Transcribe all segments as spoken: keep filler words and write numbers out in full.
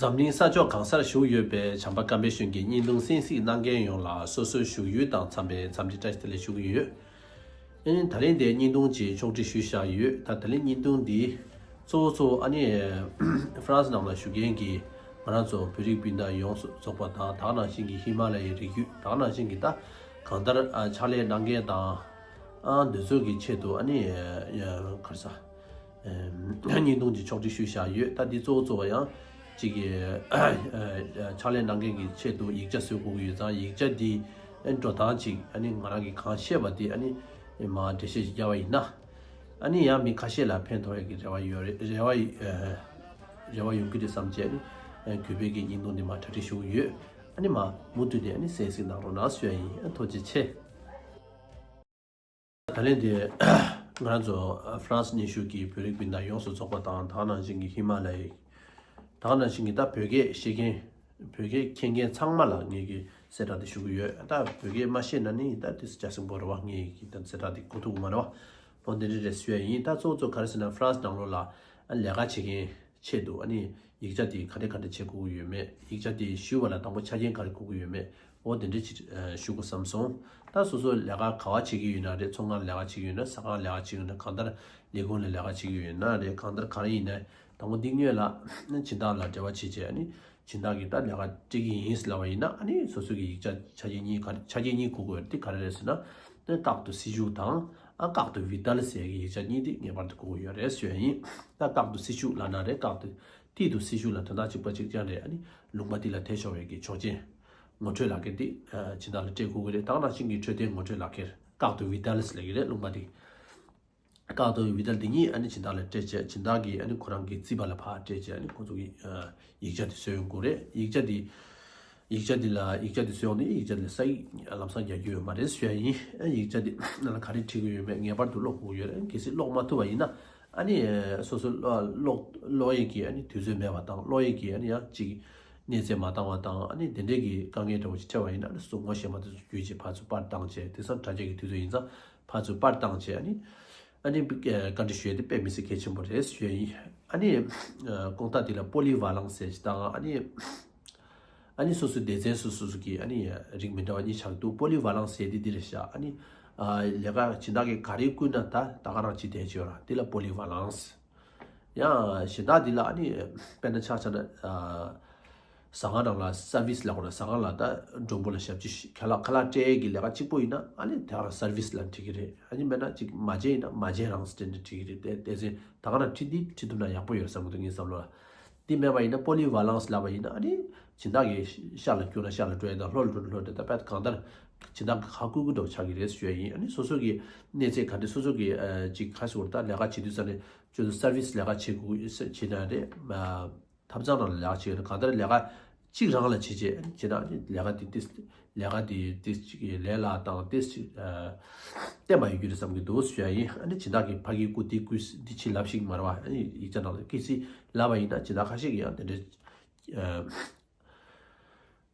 འཛམ་གླིང་ས་ཕྱོགས་གང་སར་བཞུགས་ཡོད་པའི་བྱམས་པ་ཀམ་པའི་གཞོན་སྐྱེས་བརྙན་ཐུང་གསན་གཟིགས་གནང་མཁན་ཡོངས་ལ་སོ་སོའི་བཞུགས་ཡུལ་དང་འཚམས་པའི་འཚམས་འདྲི་བཀྲ་ཤིས་བདེ་ལེགས་ཞུ་གི་ཡོད། ཨེ་ད་ལན་དེ་བརྙན་ཐུང་ཅིག་ཕྱོགས་སྒྲིག་ཞུས་བཞག་ཡོད། ད་ད་ལན་བརྙན་ཐུང་འདི་གཙོ་བོ་གཙོ་བོ་ཨ་ནི་ཧྥ་རན་སི་ནང་ལ་བཞུགས་མཁན་གྱི་ང་རང་ཚོ་བོད་རིགས་སྤུན་ཟླ་ཡོངས་སུ་རྫོགས་པ་དང་ད་ག་ནང་བཞིན་གྱི་ཧི་མ་ལ་ཡའི་རི་རྒྱུད་ད་ག་ནང་བཞིན་གྱི་ད་གང་ལྟར་ཨ་ཕྱག་ལས་གནང་མཁན་དང་ཨ་འདི་ཚོ་གི་ཆེད་དུ་ཨ་ནི་ཨ་ག་རེ་ཟ། བརྙན་ཐུང་གི་ཕྱོགས་སྒྲིག་ཞུས་བཞག་ཡོད། ད་འདི་གཙོ་བོ་གཙོ་བོ་ཡང་གཅིག་གི་ཕྱག་ལས་གནང་མཁན་གྱི་ཆེད་དུ་ཡིག་ཆ་བཟོ་དགོས་ཀྱི་ཡོད་ཙང་ཡིག་ཆ་འདི་འགྲོ་སྟངས་ཅིག་ཨ་ནི་ང་རང་གིས་གང་ཤེས་པ་དེ་ཨ་ནི་མར་འགྲེལ་བཤད་ཅིག་བརྒྱབ་པ་ཡིན་ན། ཨ་ནི་ཡང་མི་ཁ་ཤས་ལ་ཕན་ཐོགས་ཡག་གི་རེ་བ་ཡོད་རེད། རེ་བ་རེ་བ་ཡོང་གི་རེད་བསམ་བྱས་ཨ་ནི་གུས་པས་ཀྱི་བརྙན་ཐུང་འདི་མར་གྲ་སྒྲིག་ཞུ་གི་ཡོད། ཨ་ནི་མར་མུ་མཐུད་དེ་ཨ་ནི་གསན་གཟིགས་གནང་རོགས་གནང་ཞུ་ཡ་ཡིན། ཐུགས་རྗེ་ཆེ། ད་ལན་དེ་ང་རང་ཚོ་ཧྥ་རན་སི་ནས་བཞུགས་ཀྱི་བོད་རིགས་སྤུན་ཟླ་ཡོངས་སུ་རྫོགས་པ་དང་ད་ག་ནང་བཞིན་གྱི་ཧི་མ་ལ་ཡའི་ད་ག་ནང་བཞིན་གྱི་ད་བོད་སྐད་ཤེས་མཁན་བོད་སྐད་མཁྱེན་མཁན་ཚང་མ་ལ་ངེད་ཀྱིས་གསལ་བསྒྲགས་དེ་ཞུ་གི་ཡོད། ད་བོད་སྐད་མ་ཤེས་ན་ནི་ད་དེ་ཅ་སིང་པོ་རེད་བ། ངེད་ཀྱིས་ད་གསལ་བསྒྲགས་དེ་གོ་ཐུབ་ཀྱི་མ་རེད་བ། འོ་འདི་འདྲ་རེད་ཞུ་ཡ་ཡིན། ད་གཙོ་བོ་གཙོ་ག་རེ་ཟེར་ན་ཧྥ་རན་སི་ནང་ལོགས་ལ་ལས་ཀ་བྱེད་མཁན་ཆེད་དུ་ཨ་ནི་ཡིག་ཆ་དེ་ག་འདྲ་ག་འདྲ་བྱེད་དགོས་ཀྱི་ཡོད་མེད། ཡིག་ཆ་དེ་ཞུ་བ་ལ་དང་པོ་ཆ་རྐྱེན་ག་རེ་དགོས་ཀྱི་ཡོད་མེད། འོ་དེ་འདྲ་ཅིག་ཞུ་དགོས་བསམ་སོང་། ད་སོ་སོ་ལས་ཀ་ག་བ་བྱེད་ཀྱི་ཡོད་ན་རེད། ཚོང་ཁང་ལས་ཀ་བྱེད་ཀྱི་ཡོད་ན། ཟ་ཁང་ལས་ཀ་བྱེད་ཀྱི་ཡོད་ན། གང་ལྟར་ལས་ཁུངས་ལ་ལས་ཀ་བྱེད་ཀྱི་ཡོད་ན་རེད། གང་ལྟར་ག་རེ་ཡིན་ན་དང་པོ་འདི་སྔོན་ལ་སྦྱིན་བདག་ལ་འབྲེལ་བ་བྱེད་བྱས་ཨ་ནི་སྦྱིན་བདག་གིས་ད་ལས་ཀ་སྤྲད་ཀྱི་ཡིན་ལབ་པ་ཡིན་ན་ཨ་ནི་སོ་སོ་གི་ཡིག་ཆ་ཆ་རྐྱེན་གཉིས་ག་ཆ་རྐྱེན་གཉིས་དགོས་ཀྱི་ཡོད་རེད། དེ་ག་རེ་རེད་ཟེར་ན་ཨ་ནི་ཀར་ཏུ་སི་ཇུར་དང་ཨ་ཀར་ཏུ་བི་ཏལ་ཟེར་གྱི་ཡིག་ཆ་གཉིས་དེ་ངེས་པར་དུ་དགོས་ཀྱི་ཡོད་རེད་ཞུ་ཡ་ཡིན། ད་ཀར་ཏུ་སི་ཇུར་ལབ་ན་རེད། ཀར་ཏུ་ཏི་ཏུ་སི་ཇུར་ལ་དོན་དག་གཅིག་པ་གཅིག་རྐྱང་རེད། ཨ་ནི་ལུང་པ་དེ་ལ་བསྡད་ཆོག་པའི་གི་ཆོག་མཆན་ངོ་སྤྲོད་ལག་ཁྱེར་དེ་ཨ་སྦྱིན་བདག་ལ་སྤྲད་དགོས་ཀྱི་རེད། ད་ག་ནང་བཞིན་གྱི་འཕྲོད་བསྟེན་ངོ་སྤྲོད་ལག་ཁྱེར་ཀར་ཏུ་བི་ཏལ་ཟེར་གྱི་རེད། ལུང་པ་དེ་ཀར་ཏུ་བི་ཏལ་དེ་གཉིས་ཨ་ནི་སྦྱིན་བདག་ལ་སྤྲད་བྱས་སྦྱིན་བདག་གིས་ཨ་ནི་ཁོ་རང་གི་རྩིས་པ་ལ་ཕར་སྤྲད་བྱས་ཨ་ནི་ཁོ་ཚོ་གི་ཨ་ཡིག་ཆ་དེ་བཟོས་ཡོང་དགོས་རེད། ཡིག་ཆ་དེ་ཡིག་ཆ་འདི་ལ་ཡིག་ཆ་འདི་བཟོས་ཡོང་དུས་ཡིག་ཆ་འདི་ལ་ས་ཡིག་ལམ་སང་རྒྱག་རྒྱུ་ཡོད་མ་རེད་ཞུ་ཡ་ཡིན། ཡིག་ཆ་འདི་ནང་ལ་ག་རེ་བྲིས་ཀྱི་ཡོད་མེད་ངེས་པར་དུ་ཀློག་དགོས་ཡོད་རེད། གལ་སྲིད་ཀློག་མ་ཐུབ་པ་ཡིན་ན་ཨ་ནི་སོ་སོ་ཀློག་ཀློག་ཡས་ཀྱི་ཨ་ནི་དུས་ཚོད་མེད་པ་དང་ཀློག་ཡས་ཀྱི་ཨ་ནི་ཡང་ཅིག་གནས་ཚད་མ་འདང་བ་དང་ཨ་ནི་དེ་འདྲས་ཀྱི་དཀའ་ངལ་འདྲ་བོ་ཞིག་འཕྲད་པ་ཡིན་ན་ཨ་ནི་སོ་སོ་ངོ་ཤེས་པ་དེ་ཚོ་བརྒྱུད་བྱས་ཕར་ཚུར་པར་བཏང་བྱས་དེང་སང་དྲ་རྒྱ་གི་དུས་ཚོད་ཡིན་ཙང་ཕར་ཚུར་པར་བཏང་བྱས་ཨ་ནི། ཨ་ནི་བཀའ་འདྲི་ཞུ་ཡས་དེ་དཔེ་མི་སྲིད་གལ་ཆེན་པོ་རེད་ཞུ་ཡ་ཡིན། ཨ་ནི་ཨ་དགོངས་དག་དེ་ལ་པོ་ལི་ཝ་ལང་ཟེར་ཞིག་དང་ཨ་ནི་ཨ་ནི་སོ་སོའི་སྡེ་ཚན་སོ་སོ་སོ་གི་ཨ་ནི་རིགས་མི་འདྲ་བ་གཉིས་ཆགས་འདུག་པོ་ལི་ཝ་ལང་ཟེར་དེ་འདི་རེད་ཤག་ཨ་ནི་ཨ་ལས་ཀ་སྦྱིན་བདག་གིས་ག་རེ་བསྐུར་ན་ད་ད་ག་རང་བྱེད་བསྡད་ཡོད་ར། དེ་ལ་པོ་ལི་ཝ་ལང་ཟེར། ཡང་སྦྱིན་བདག་འདི་ལ་ཨ་ནི་དཔེར་ན་ཆ་བཞག་ན་ཨ། ཟ་ཁང་ནང་ལ་སར་བིས་ལབ་དགོས་ན་ཟ་ཁང་ལ་ད་མགྲོན་པོ་ལ་ཞབས་ཕྱི་ཞུ་ཁ་ལག་ཁ་ལག་སྤྲད་ཀྱི་ལས་ཀ་གཅིག་པོ་ཡིན་ན་ཨ་ནི་དེ་ག་རང་སར་བིས་ལབ་འགྲིག་གི་རེད། ཨ་ནི་མེད་ན་ཅིག་མ་བྱན་ཡིན་ན་མ་བྱན་རང་སྤྲད་ན་འགྲིག་གི་རེད། དེ་དེ་ཚེ་ད་ག་རང་ཁྲིད་འདི་ཁྲིད་ཐུབ་ན་ཡག་པོ་ཡོད་རེད་བསམ་གི་འདུག་ངའི་བསམ་བློ་ལ། འདི་མེད་པ་ཡིན་ན་པོ་ལི་ཝ་ལང་ལབ་པ་ཡིན་ན་ཨ་ནི་སྦྱིན་བདག་གིས་ཤར་ལ་བསྐྱུར་ན་ཤར་ལ་འགྲོ་ཡ་དང་ལྷོ་ལ་འགྲོ་ན་ལྷོ་འགྲོ་ད་དཔེ་གང་ལྟར་སྦྱིན་བདག་གིས་ཁ་བསྐུར་གི་འདྲ་བོ་ཆགས་ཀྱི་རེད་ཞུ་ཡ་ཡིན། ཨ་ནི་སོ་སོ་གི་གནས་ཚད་ག་འདྲ་སོ་སོ་གི་ཨ་ཅིག་ཁ་ཤོར་ད་ལས་ཀ་བྱེད་དུས་ས་ནས་ཁྱོད་ཚོ་སར་བིས་ལས་ཀ་བྱེད་དགོས་བྱེད་ན་རེད། ཐབ་ཚང་ནང་ལ་ལས་ཀ་བྱེད་ཡོད་ན་གང་ལྟར་ལས་ཀ་གཅིག་རང་ལ་བྱེད་བྱེད་བྱེད་ན་ལས་ཀ་དེ་ཏིས་ལས་ཀ་དེ་ཏིས་གཅིག་གི་ལས་ལ་དང་ཏིས་གཅིག་བརྟན་པ་ཡོད་རྒྱུ་རེད་བསམ་གྱི་འདུག་ཞུ་ཡ་ཡིན། ཨ་ནི་སྦྱིན་བདག་གིས་ཕ་གིའི་སྐུ་དེ་སྐུ་འདི་ཕྱི་ལབ་ཤིག་མ་རེད་བ། ཨ་ནི་ཡིག་ཆ་ནང་ལ་སྐུ་སྲིད་ལབ་པ་ཡིན་ན་སྦྱིན་བདག་ཁ་ཤས་ཀྱིས་ཡང་དེ་འདྲའི་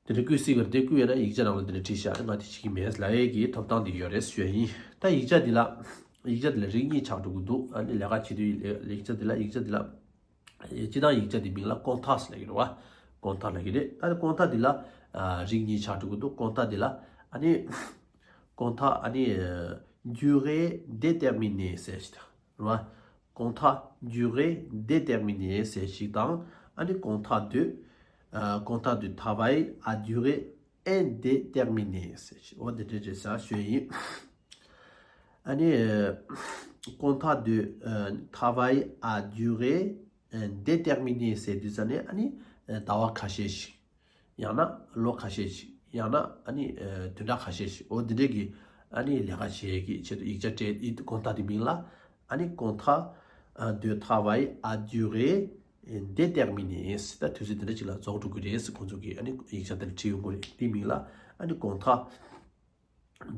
དེ་འདྲའི་སྐུ་སྲིད་གར་དེ་སྐུ་ཡོད་ན་ཡིག་ཆ་ནང་ལ་དེ་འདྲའི་བྲིས་ཤག་ཨ་ནི་ང་དེ་བྱེད་ཀྱི་མེད་ལབ་ཡས་ཀྱི་ཐོབ་ཐང་དེ་ཡོད་རེད་ཞུ་ཡ་ཡིན། ད་ཡིག་ཆ་འདི་ལ་ཡིག་ཆ་འདི་ལ་རིགས་གཉིས་ཆགས་འགྲོ་གི་འདུག་ཨ་ནི་ལས་ཀ་བྱེད་དུས་ཡིག་ཆ་འདི་ལ་ཡིག་ཆ་འདི་ལ། སྤྱིར་བཏང་ཡིག་ཆ་འདི་མིང་ལ་ཀོང་ཐག་ཟེར་ལབ་ཀྱི་རེད་བ། ཀོང་ཐག་ལབ་ཀྱི་རེད། ད་ཀོང་ཐག་འདི་ལ་ཨ་རིགས་གཉིས་ཆགས་འགྲོ་གི་འདུག་ཀོང་ཐག་འདི་ལ་ཨ་ནི་ཀོང་ཐག་ཨ་ནི་ཨ་durée déterminée ཟེར་ཞིག་དང་རེད་བ། ཀོང་ཐག་durée déterminée ཟེར་ཞིག་དང་ཨ་ནི་contrat de ཨ་contrat de travail à durée indéterminée ཟེར་ཞིག་འོ་འདི་འདྲ་རེད་ཟེར་ཞུ་ཡིན། ཨ་ནི་contrat de ཨ་travail à durée ཨ་déterminée ཟེར་དུས་ཙ་ནས་ཨ་ནི་ཨ་ཟླ་བ་ཁ་ཤས་ཤིག་ཡང་ན་ལོ་ཁ་ཤས་ཤིག་ཡང་ན་ཨ་ནི་ཨ་བདུན་ཕྲག་ཁ་ཤས་ཤིག་འོ་འདི་འདྲས་ཀྱི་ཨ་ནི་ལས་ཀ་བྱེད་ཀྱི་ཆེད་དུ་ཡིག་ཆ་སྤྲད་ཡིག་contrat དེ་མིང་ལ་ཨ་ནི་contrat ཨ་de travail à durée ཨ་déterminée ད་དུས་ཚོད་འདི་འདྲ་ཅིག་ལ་རྫོགས་འགྲོ་གི་རེད་ཟེར་ཁོང་ཚོ་གིས་ཨ་ནི་ཡིག་ཆ་དེར་བྲིས་ཡོང་གི་རེད། དེ་མིང་ལ་ཨ་ནི་contrat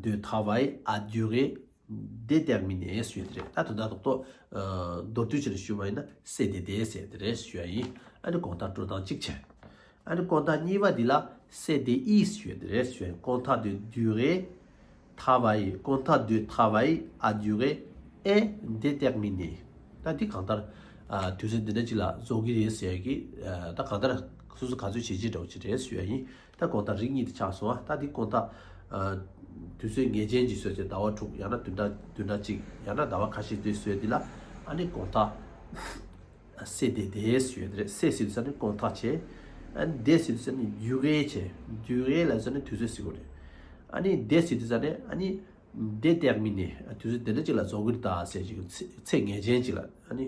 de travail à durée déterminée ཞུས་ཏེ་རེད། ད་དོན་དག་རྡོག་རྡོག་མདོར་བསྡུས་བྱས་ནས་ཞུས་པ་ཡིན་ན་C D D ཟེར་དེ་རེད་ཞུ་ཡ་ཡིན། ཨ་ནི་contrat འགྲོ་སྟངས་གཅིག་བྱས། ཨ་ནི་contrat གཉིས་པ་འདི་ལ་C D I ཞུས་ཏེ་རེད་ཞུ་ཡ་ཡིན། Contrat de durée travail contrat de travail à durée indéterminée ད་འདི་གང་ལྟར་དུས་ཚོད་འདི་འདྲ་ཅིག་ལ་རྫོགས་ཀྱི་རེད་ཟེར་ཡ་གི་ད་གང་ལྟར་ སོ་སོ་ག་ཚོད་བྱེད་ཀྱི་འདྲ་བོ་ཅིག་རེད་ཟེར་ཡ་ཡིན། ད་དགོང་དག་རིགས་གཉིས་དེ་ཆགས་སོང་ཨ། ད་འདི་དགོང་དག་ཨ་དུས་ཚོད་ངེས་ཅན་ཅིག་བཟོས་ཏེ་ཟླ་བ་དྲུག་ཡང་ན་བདུན་ཕྲག་བདུན་ཕྲག་གཅིག་ཡང་ན་ཟླ་བ་ཁ་ཤས་དེ་བཟོས་དེ་ལ་ཨ་ནི་དགོང་དག་སེ་དེ་དེ་ཟེར་ཡོད་རེད། སེ་ཟེར་དུས་ཙ་ནི་དགོང་དག་བྱས། ཨ་ནི་དེ་ཟེར་དུས་ཙ་ནི་དུས་ངེས་བྱས། དུས་ངེས་ལ་ཙ་ནི་དུས་ཚོད་ཟེར་གོ་རེད། ཨ་ནི་དེ་ཟེར་དུས་ཙ་ནི་ཨ་ནི་དེ་སྟེགས་མི་ནི་དུས་ཚོད་དེ་འདྲ་ཅིག་ལ་རྫོགས་ཀྱི་རེད་ད་ཟེར་ཅིག་ཚེ་ཚེ་ངེས་ཅན་ཅིག་ལ་ཨ་ནི།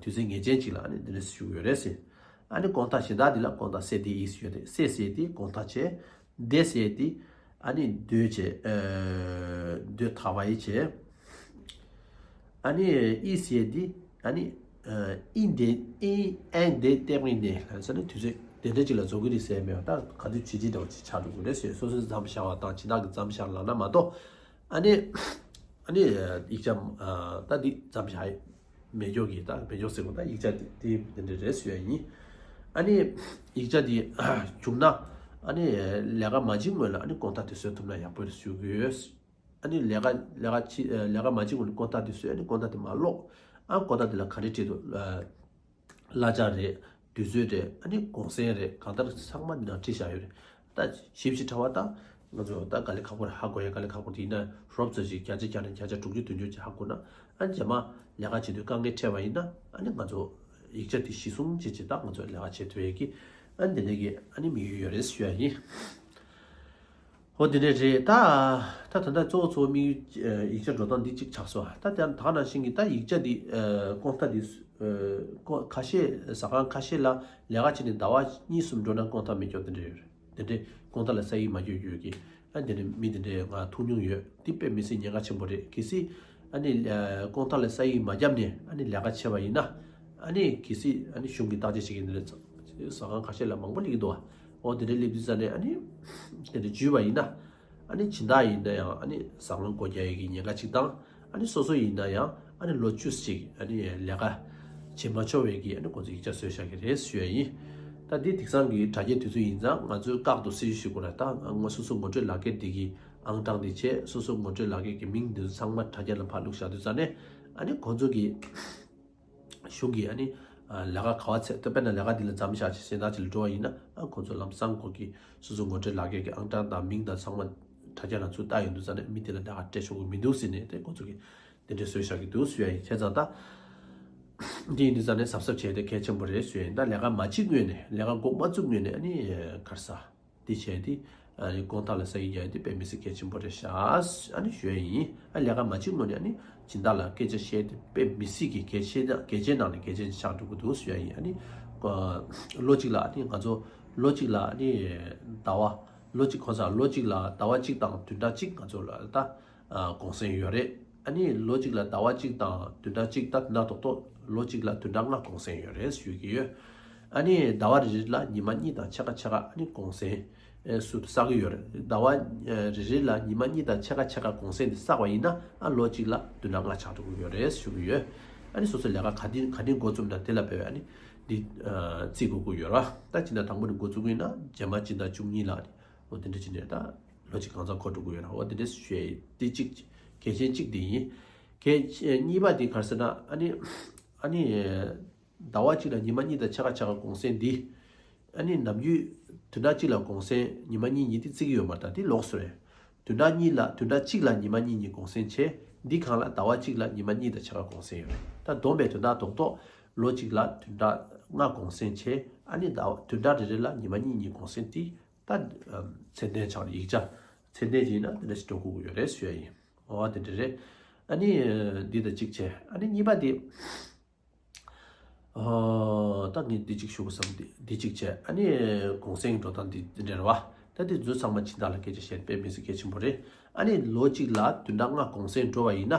དུས་ཚོད་ངེས་ཅན་ཅིག་ལ་ཨ་ནི་འདི་འདྲ་ཞུ་གི་ཡོད་རེད་ཟེར། ཨ་ནི་དགོང་དག་གཞན་དག་འདི་ལ་དགོང་དག་སེ་དེ་ཨི་ཟེར་ཡོད་རེད། སེ་ཟེར་དེ་དགོང་དག་བྱས། དེ་ཟེར་དེ་ཨ་ནི་དུས་བྱས། དུས་ཐ་བ་ཡི་བྱས། ཨ་ནི་ཨི་ཟེར་དེ་ཨ་ནི་ཨི་འདི་ཨི་ཨན་དེ་སྟེགས་མི་ནི་ལ་ཟེར་ནི་དུས་ཚོད་དེ་འདྲ་ཅིག་ལ་རྫོགས་ཀྱི་རེད་ཟེར་མེད་པ། ད་ག་དུས་བྱེད་ཀྱི་འདྲ་བོ་ཅིག་ཆགས་འགྲོ་གི་རེད་ཟེར། སོ་སོའི་མཚམས་བཞག་པ་དང་སྦྱིན་བདག་གི་མཚམས་བཞག་ལབ་ན་མ་གཏོགས། ཨ་ནི། ཨ་ནི། ཡིག་ཆ། ཨ། ད་འདི་མཚམས་བཞག་ཡིན། མེད་སྐྱོ་གི་ད་མེད་སྐྱོ་ཟེར་གོ་ད་ཡིག་ཆ་དེ་དེ་འདི་འདྲ་རེད་ཟེར་ཡ་ཡིན། ཨ་ནི། ཡིག་ཆ་དེ་བྱུང་ན། ཨ་ནི། ལས་ཀ་མ་བྱེད་སྔོན་ལ་ཨ་ནི་དགོང་དག་དེ་བཟོས་ཐུབ་ན་ཡག་པོ་རེད་ཞུ་གི་ཡོད། ཨ་ནི་ལས་ཀ་ལས་ཀ་བྱེད་ལས་ཀ་མ་བྱེད་སྔོན་ལ་དགོང་དག་དེ་བཟོས། ཨ་ནི་དགོང་དག་དེ་མ་ཀློག་ཨ་དགོང་དག་དེ་ལ་ག་རེ་བྲིས་འདུག་གླ་ཆ་རེད། དུས་ཚོད་རེད། ཨ་ནི་གུང་སེང་རེད། གང་ལྟར་ཚང་མ་འདི་ནང་བྲིས་བཞག་ཡོད་རེད། ད་ཞིབ་ཞིབ་ཕྲ་བ་ད་ང་ཚོ་ད་དཀའ་ལས་ཁག་པོ་རེད། ཧ་གོ་ཡ་དཀའ་ལས་ཁག་པོ་རེད། ཡིན་ན་རོབ་ཙམ་ཞིག་བརྒྱ་ཆ་བརྒྱ་ནས་བརྒྱ་ཆ་དྲུག་ཅུ་བདུན་ཅུ་ཅིག་ཧ་གོ་ན། ཨ་ནི་རྗེས་མ་ལས་ཀ་བྱེད་དུས་དཀའ་ངལ་འཕྲད་པ་ཡིན་ན་ཨ་ནི་ང་ཚོ་ཡིག་ཆ་དེ་གཞི་བཟུང་བྱེད་ཅིག་ད་ང་ཚོ་ལས་ཀ་བྱེད་ཐུབ་ཡ་གི་ཨ་ནི་དེ་འདྲ་གི་ཨ་ནི་དམིགས་ཡུལ་ཡོད་རེད་ཞུ་ཡ་ཡིན། ཧོ་དེ་འདྲས་རེད་ད། ད་ད་ལྟ་གཙོ་བོ་གཙོ་བོ་དམིགས་ཡུལ་ཡིག་ཆ་འགྲོ་སྟངས་འདི་གཅིག་ཆགས་སོང་། ད་དེ་ད་ག་ནང་བཞིན་གྱི་ད་ཡིག་ཆ་འདི་ཀོང་ཐ་འདི་ཀོ་ཁ་ཤས་ཟ་ཁང་ཁ་ཤས་ལ་ལས་ཀ་བྱེད་ནས་ཟླ་བ་གཉིས་གསུམ་འགྲོ་ན་ཀོང་ཐ་མེད་སྐྱོ་དེ་འདྲས་ཡོད་རེད། དེ་འདྲས་ཀོང་ཐ་ལ་ས་ཡིག་མ་སྐྱོ་ཡོད་ཀྱི། ཨ་དེ་འདྲས་མི་དེ་འདྲས་ང་ཐུག་མྱོང་ཡོད། འདི་དཔེ་མི་སྲིད་ཉེན་ཁ་ཆེན་པོ་རེད། གལ་སྲིད་ཨ་ནི་ཀོང་ཐ་ལ་ས་ཡིག་མ་བརྒྱབ་ནས་ཨ་ནི་ལས་ཀ་བྱས་པ་ཡིན་ན་ཨ་ནི་གལ་སྲིད་ཨ་ནི་གཞུང་གི་བརྟག་དཔྱད་བྱེད་ཀྱི་འདི་འདྲས་ཟ་ཁང་ཁ་ཤས་ལ་མང་པོ་སླེབས་ཀྱི་འདུག་བ། འོ་དེ་འདྲ་སླེབས་དུས་ཙ་ནས་ཨ་ནི་དེ་འདྲ་འཇུས་པ་ཡིན་ན་ཨ་ནི་སྦྱིན་བདག་ཡིན་ན་ཡང་ཨ་ནི་ཟ་ཁང་སྒོ་རྒྱག་ཡས་ཀྱི་ཉེན་ཁ་གཅིག་དང་། ཨ་ནི་སོ་སོ་ཡིན་ན་ཡང་ཨ་ནི་ལོ་བཅུ་ཙམ་ཅིག་ཨ་ནི་ལས་ཀ་བྱེད་མ་ཆོག་པའི་གི་ཨ་ནི་ཁོང་ཚོ་ཡིག་ཆ་བཟོས་བཞག་གི་རེད་ཞུ་ཡ་ཡིན། ད་འདི་དེང་སང་གི་དྲ་རྒྱའི་དུས་ཚོད་ཡིན་ཙང་ང་ཚོས་བཀག་ཏུ་སེལ་ཞུ་དགོས་ར། ད་ང་སོ་སོ་ངོ་སྤྲོད་ལག་འཁྱེར་འདི་གི་ཨང་གྲངས་འདི་བྱས། སོ་སོ་ངོ་སྤྲོད་ལག་འཁྱེར་གྱི་མིང་འདི་ཚོ་ཚང་མ་དྲ་རྒྱ་ལ་ཕར་བླུགས་བཞག་དུས་ཙ་ནས་ཨ་ནི་ཁོང་ཚོ་གི་གཞུང་གིས་ཨ་ནི་ལས་ཀ་ག་བ་ཚད་ད་དཔེར་ན་ལས་ཀ་འདི་ལ་མཚམས་བཞག་ཅིག་གཞན་དག་ཅིག་ལ་འགྲོ་བ་ཡིན་ན་ཨ་ཁོང་ཚོ་ལམ་སང་ཁོ་གི་སོ་སོ་ངོ་སྤྲོད་ལག་འཁྱེར་གྱི་ཨང་གྲངས་དང་མིང་དང་ཚང་མ་དྲ་རྒྱ་ལ་ཚུར་བལྟ་ཡོང་དུས་ཙ་ནས་མི་དེ་ལ་ལས་ཀ་སྤྲད་ཆོག་གི་མི་འདུག་ཟེར་ནས་དེ་ཁོང་ཚོ་གིས་དེ་འདྲས་བཟོས་བཞག་གི་འདུག་ཟེར་ཡ་ཡིན། བྱས་ཙང་ད་འདི་ཡིན་དུས་ཙ་ནས་གཟབ་གཟབ་བྱས་ཏེ་གལ་ཆེན་པོ་རེད་ཟེར་ཡ་ཡིན། ད་ལས་ཀ་མ་བྱེད་སྔོན་ནས་ལས་ཀ་འགོ་མ་བཙུགས་སྔོན་ནས་ཨ་ནི་ག་རེ་ཟ། དེ་བྱས་ཏེ་ཨ་ནི་ཀོང་ཐ་ལ་ས་ཡིག་རྒྱག་ཡ་དེ་དཔེ་མི་སྲིད་གལ་ཆེན་པོ་རེད་ཤག་ཨ་ནི་ཞུ་ཡ་ཡིན། ཨ་ལས་ཀ་མ་བྱེད་སྔོན་ནས་ཨ་ནི་སྦྱིན་བདག་ལ་སྐད་ཆ་བཤད་དེ་དཔེ་མི་སྲིད་ཀྱི་གལ་ཆེ་ན་གལ་ཆེན་ནང་ནས་གལ་ཆེན་ཆགས་འགྲོ་གི་འདུག་ཞུ་ཡ་ཡིན། ཨ་ནི་ཨ་ལོ་གཅིག་ལ་ཨ་ནི་ང་ཚོ་ལོ་གཅིག་ལ་ཨ་ནི་ཟླ་བ་ལོ་གཅིག་ཁོ་ཚ་ལོ་གཅིག་ལ་ཟླ་བ་གཅིག་དང་བདུན་ཕྲག་གཅིག་ང་ཚོ་ལ་ད་ཨ་གུང་སེང་ཡོད་རེད། ཨ་ནི་ལོ་གཅིག་ལ་ཟླ་བ་གཅིག་དང་བདུན་ཕྲག་གཅིག་ད་དེ་ན་ཏོག་ཏོག་ལོ་གཅིག་ལ་བདུན་ཕྲག་ལྔ་གུང་སེང་ཡོད་རེད་ཞུ་གི་ཡོད། ཨ་ནི་ཟླ་བ་རེ་རེ་ལ་ཉི་མ་གཉིས་དང་ཕྱེད་ཀ་ཕྱེད་ཀ་ཨ་ནི་གུང་སེང་སུ་བསགས་ཀྱི་ཡོད་རེད། ཟླ་བ་རེ་རེ་ལ་ཉི་མ་གཉིས་དང་ཕྱེད་ཀ་ཕྱེད་ཀ་གུང་སེང་དེ་བསགས་པ་ཡིན་ན་ཨ་ལོ་གཅིག་ལ་བདུན་ཕྲག་ལྔ་ཆགས་འགྲོ་གི་ཡོད་རེད་ཞུ་གི་ཡོད། ཨ་ནི་སོ་སོའི་ལས་ཀ་ག་དེ་ག་དེ་འགོ་བཙུགས་ན་དེ་ལ་བབས་ཨ་ནི་འདི་བརྩི་དགོས་ཀྱི་ཡོད་ར། ད་སྤྱི་ཟླ་དང་པོ་ནས་འགོ་བཙུགས་ཀྱི་ཡིན་ན་རྗེས་མ་སྤྱི་ཟླ་བཅུ་གཉིས་ལ་ཨ་ནི་འོ་དེ་འདྲ་བྱས་ནས་ད། ལོ་གཅིག་གང་ཚང་འཁོར་འགྲོ་གི་ཡོད་ར། འོ་དེ་འདྲ་ཞུ་ཡ་ཡིན། དེ་གཅིག་གལ་ཆེན་གཅིག་དེ་ཡིན། གལ་ཆེ་གཉིས་པ་དེ་ག་རེ་ཟེར་ན་ཨ་ནི་ཨ་ནི་ཟླ་བ་གཅིག་ལ་ཉི་མ་གཉིས་དང་ཕྱེད་ཀ་ཕྱེད་ཀ་གུང་སེང་འདི་ཨ་ནི་ནམ་རྒྱུན་བདུན་ཕྲག་གཅིག་ལ་གུང་སེང་ཉི་མ་གཉིས་གཉིས་དེ་བརྩི་གི་ཡོད་མ་རེད། ད་དེ་ལོགས་སུ་རེད། བདུན་ཕྲག་གཉིས་ལ་བདུན་ཕྲག་གཅིག་ལ་ཉི་མ་གཉིས་གཉིས་གུང་སེང་བྱས། འདི་སྒང་ལ་ཟླ་བ་གཅིག་ལ་ཉི་མ་གཉིས་དང་ཕྱེད་ཀ་གུང་སེང་ཡོད་རེད། ད་བསྡོམས་པས་དོན་དག་རྡོག་རྡོག་ལོ་གཅིག་ལ་བདུན་ཕྲག་ལྔ་གུང་སེང་བྱས། ཨ་ནི་ཟླ་བ་བདུན་ཕྲག་རེ་རེ་ལ་ཉི་མ་གཉིས་གཉིས་གུང་སེང་དེ། ད་ཚད་ལྡན་ཆགས་ཡིག་ཆ་ཚད་ལྡན་ཅིག་ཡིན་ན་དེ་འདྲ་ཞིག་འགྲོ་དགོས་ཀྱི་ཡོད་རེད་ཞུ་ཡ་ཡིན། འོ་དེ་འདྲ་རེད། ཨ་ནི་འདི་དང་གཅིག་བྱས། ཨ་ནི་གཉིས་པ་དེ། ཨོ་ད་ངས་འདི་གཅིག་ཞུ་དགོས་བསམ་འདི་འདི་གཅིག་བྱས། ཨ་ནི་གུང་སེང་འགྲོ་སྟངས་འདི་འདི་འདྲ་རེད་བ། ད་འདི་ཚོ་ཚང་མ་སྦྱིན་བདག་ལ་སྐད་ཆ་བཤད་དཔེ་མི་སྲིད་གལ་ཆེན་པོ་རེད། ཨ་ནི་ལོ་གཅིག་ལ་བདུན་ཕྲག་ལྔ་གུང་སེང་འགྲོ་བ་ཡིན་ན།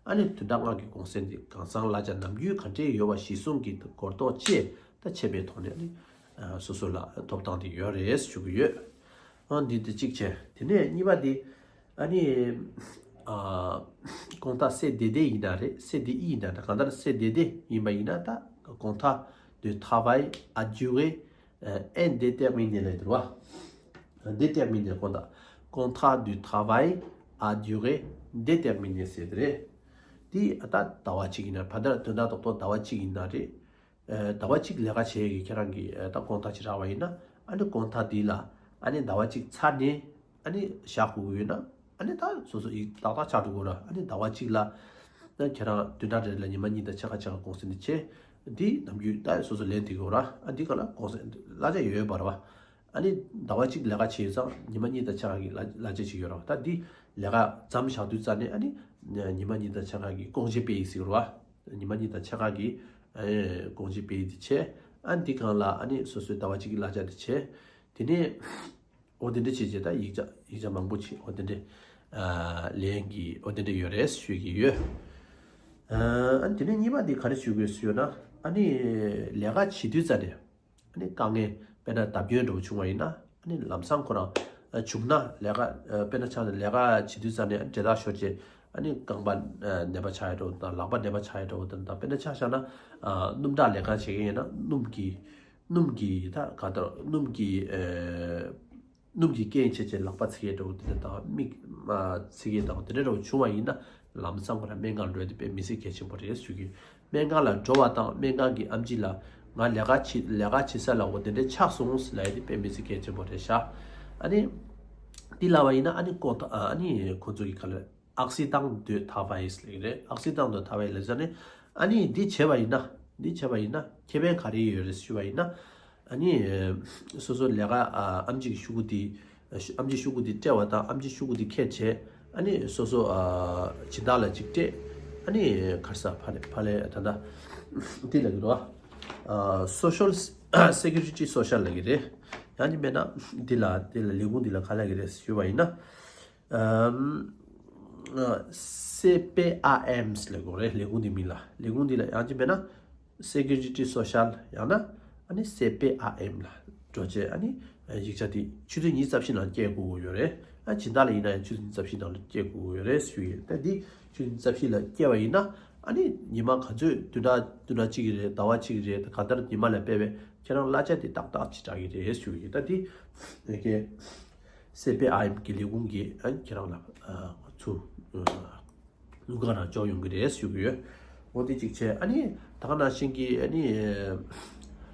ཨ་ནི་བདུན་ཕྲག་ལྔ་གི་གུང་སེང་འདི་གང་ཚང་གླ་ཆ་ནམ་རྒྱུན་ག་འདྲས་ཡོད་པ་གཞི་བཟུང་གི་སྒོར་རྡོག་བཅས་ད་ཆད་པའི་ཐོག་ནས་ཨ་ནི་སོ་སོ་ལ་ཐོབ་ཐང་དེ་ཡོད་རེད་ཞུ་གི་ཡོད། ཨ་འདི་དེ་གཅིག་བྱས། དེ་ནས་གཉིས་པ་དེ་ཨ་ནི་ཨ་གོང་ཐག་སེ་བདེ་བདེ་ཡིན་ན་རེད། སེ་བདེ་ཨི་ཡིན་ན་རེད། གང་ལྟར་སེ་བདེ་བདེ་ཡིན་པ་ཡིན་ན་ད་གོང་ཐག་དུ་ཐ་བའི་ཨ་རྒྱུ་བའི་ཨན་དེ་སྟེགས་མིན་ནས་ལས་དུར་བ། དེ་སྟེགས་མིན་ནས་གོང་ཐག་གོང་ཐག་དུ་ཐ་བའི་ཨ་རྒྱུ་བའི་དེ་སྟེགས་མིན་ནས་ཟེར་དེ་རེད། དེ་ད་ཟླ་བ་གཅིག་ཡིན་ན་ཕ་དར་དོན་དག་ཏོག་ཏོག་ཟླ་བ་གཅིག་ཡིན་ན་རེད། ཟླ་བ་གཅིག་ལས་ཀ་བྱེད་ཡས་ཀྱི་ཁྱེད་རང་གི་ད་དགོང་དག་ཅིག་རག་པ་ཡིན་ན། ཨ་ནི་དགོང་དག་འདི་ལ་ཨ་ནི་ཟླ་བ་གཅིག་ཚར་ནས་ཨ་ནི་བཞག་དགོས་ཀྱི་ཡོད་ན། ཨ་ནི་ད་སོ་སོ་ཡིག་ཏག་ཏག་ཆགས་འགྲོ་གི་ར། ཨ་ནི་ཟླ་བ་གཅིག་ལ་ད་ཁྱེད་རང་བདུན་ཕྲག་རེ་ལ་ཉི་མ་གཉིས་དང་ཕྱེད་ཀ་ཕྱེད་ཀ་གུང་སེང་འདི་བྱས། འདི་ནམ་རྒྱུན་ད་སོ་སོ་ལན་འདེབས་དགོས་ར། ཨ་འདི་ག་ལ་གུང་སེང་གླ་ཆ་ཡོད་པ་ར་བ། ཨ་ནི་ཟླ་བ་གཅིག་ལས་ཀ་བྱས་ཙང་ཉི་མ་གཉིས་དང་ཕྱེད་ཀ་གི་གླ་གླ་ཆ་ཅིག་ཡོད་ར་བ། ད་འདི་ལས་ཀ་མཚམས་བཞག་དུས་ཙ་ནས་ཨ་ནི་ཉི་མ་གཉིས་དང་ཕྱེད་ཀ་གི་དགོངས་བཞེས་སྤེལ་ཡིག་ཟེར་ར་བ། ཉི་མ་གཉིས་དང་ཕྱེད་ཀ་གི་དགོངས་བཞེས་སྤེལ་ཡིག་འདི་བྱས། ཨ་ནི་འདི་སྒང་ལ་ཨ་ནི་སོ་སོའི་ཟླ་བ་གཅིག་གི་གླ་ཆ་འདི་བྱས། དེ་ནས་འོ་དེ་འདྲ་བྱས་བྱས་ད་ཡིག་ཆ་ཡིག་ཆ་མང་པོ་བྱས། འོ་དེ་འདྲ་ལན་གྱི་འོ་དེ་འདྲ་ཡོད་རེད་ཞུ་གི་ཡོད། ཨ་ནི་དེ་ནས་གཉིས་པ་འདི་ག་རེ་ཞུ་དགོས་ཞུ་ན། ཨ་ནི་ལས་ཀ་བྱེད་དུས་ཙ་ནས་ཨ་ནི་དཀའ་ངལ་དཔེར་ན་བརྡབ་སྐྱོན་འདྲ་བོ་བྱུང་བ་ཡིན་ན། ཨ་ནི་ལམ་སང་ཁོ་རང་བྱུང་ན་ལས་ཀ་དཔེར་ན་ཆ་ནས་ལས་ཀ་བྱེད་དུས་ཙ་ནས་འབྲེལ་ཐག་ཤོར་རྗེས་ཨ་ནི་རྐང་པ་ནད་པ་ཆགས་ཡ་འདྲ་བོ་དང་ལག་པ་ནད་པ་ཆགས་ཡ་འདྲ་བོ་དང་། དཔེར་ན་ཆ་བཞག་ན་སྣུམ་འཁྲག་ལས་ཀ་བྱེད་མཁན་ཡིན་ན་སྣུམ་གྱི་སྣུམ་གྱི་ད་ག་ལྟར་སྣུམ་གྱི་སྣུམ་གྱི་རྐྱེན་བྱས་བྱས་ལག་པ་ཚིག་ཡས་འདྲ་བོ་དེ་འདྲ་དང་མིག་མ་ཚིག་ཡས་དང་དེ་འདྲ་འདྲ་བོ་བྱུང་བ་ཡིན་ན་ལམ་སང་ཁོ་རང་སྨན་ཁང་འགྲོ་ཡ་དེ་དཔེ་མི་སྲིད་གལ་ཆེན་པོ་རེད་ཞུ་གི། སྨན་ཁང་ལ་འགྲོ་བ་དང་སྨན་ཁང་གི་ཨེམ་ཆི་ལ་ང་ལས་ཀ་བྱེད་ལས་ཀ་བྱེད་ས་ལ་འོ་དེ་འདྲ་ཆགས་སོང་ལབ་ཡ་དེ་དཔེ་མི་སྲིད་གལ་ཆེན་པོ་རེད་ཤག་ཨ་ནི་འདི་ལབ་པ་ཡིན་ན་ཨ་ནི་ཀོ་ད་ཨ་ནི་ཁོ་ཚོ་གི་ག་ལ་accident de travail ལབ་ཀྱི་རེད། accident de travail ལབ་ཟེར་ནས་ཨ་ནི་འདི་བྱས་པ་ཡིན་ན་འདི་བྱས་པ་ཡིན་ན་ཁེ་ཕན་ག་རེ་ཡོད་རེད་ཞུ་བ་ཡིན་ན། ཨ་ནི་སོ་སོ་ལས་ཀ་ཨ་ཨེམ་ཆི་གི་ཤོག་གུ་དེ་ཨེམ་ཆི་ཤོག་གུ་དེ་སྤྲད་པ་དང་ཨེམ་ཆི་ཤོག་གུ་དེ་ཁྱེར་བྱས། ཨ་ནི་སོ་སོ་ཨ་སྦྱིན་བདག་ལ་གཅིག་སྤྲད། ཨ་ནི་ག་རེ་ཟེར་ཕ་ལེ་ཕ་ལེ་ད་ལྟ་འདི་ལབ་ཀྱི་འདུག་ཨ། social security social ལབ་ཀྱི་རེད། ཡང་ཅིག་མེད་ན་འདི་ལ་འདི་ལ་ལས་ཁུངས་འདི་ལ་ག་ལབ་ཀྱི་རེད་ཞུ་བ་ཡིན་ན། ཨམ། ཨ། སི་པི་ཨ་ཨེམ་ལབ་དགོས་རེད། ལས་ཁུངས་འདི་མིང་ལ། ལས་ཁུངས་འདི་ལ་ཡང་ཅིག་མེད་ན་security social ཡང་ན་ཨ་ནི་སི་པི་ཨ་ཨེམ་ལ་འགྲོ་བྱས། ཨ་ནི་ཡིག་ཆ་འདི་ཆུ་ཚོད་ཉི་ཤུ་རྩ་བཞི་ནང་སྐྱེལ་དགོས་ཀྱི་ཡོད་རེད། ཨ་སྦྱིན་བདག་ལ་ཡིན་ན་ཡང་ཆུ་ཚོད་ཉི་ཤུ་རྩ་བཞི་ནང་ལ་སྐྱེལ་དགོས་ཀྱི་ཡོད་རེད་ཞུ་ཡིན། ད་འདི་ཆུ་ཚོད་ཉི་ཤུ་རྩ་བཞི་ལ་སྐྱེལ་བ་ཡིན་ན་ཨ་ནི་ཉི་མ་ག་ཚོད་བདུན་ཕྲག་བདུན་ཕྲག་གཅིག་རེད། ཟླ་བ་གཅིག་རེད། གང་ལྟར་ཉི་མ་ལ་དཔེ་བས་ཁྱེད་རང་གླ་ཆ་དེ་ཏག་ཏག་ཅིག་རག་གི་རེད་ཞུ་ཡིན། ད་འདི་ཨ་ཀེ་སི་པི་ཨ་ཨེམ་གྱི་ལས་ཁུངས་ཀྱིས་ཨ་ཁྱེད་རང་ལ་ཨ་ང་ཚོ་ཨ་དངུལ་ཁང་ནང་འཇོག་ཡོང་གི་རེད་ཞུ་གི་ཡོད། འོ་དེ་གཅིག་བྱས། ཨ་ནི་ད་ག་ནང་བཞིན་གྱི་ཨ་ནི་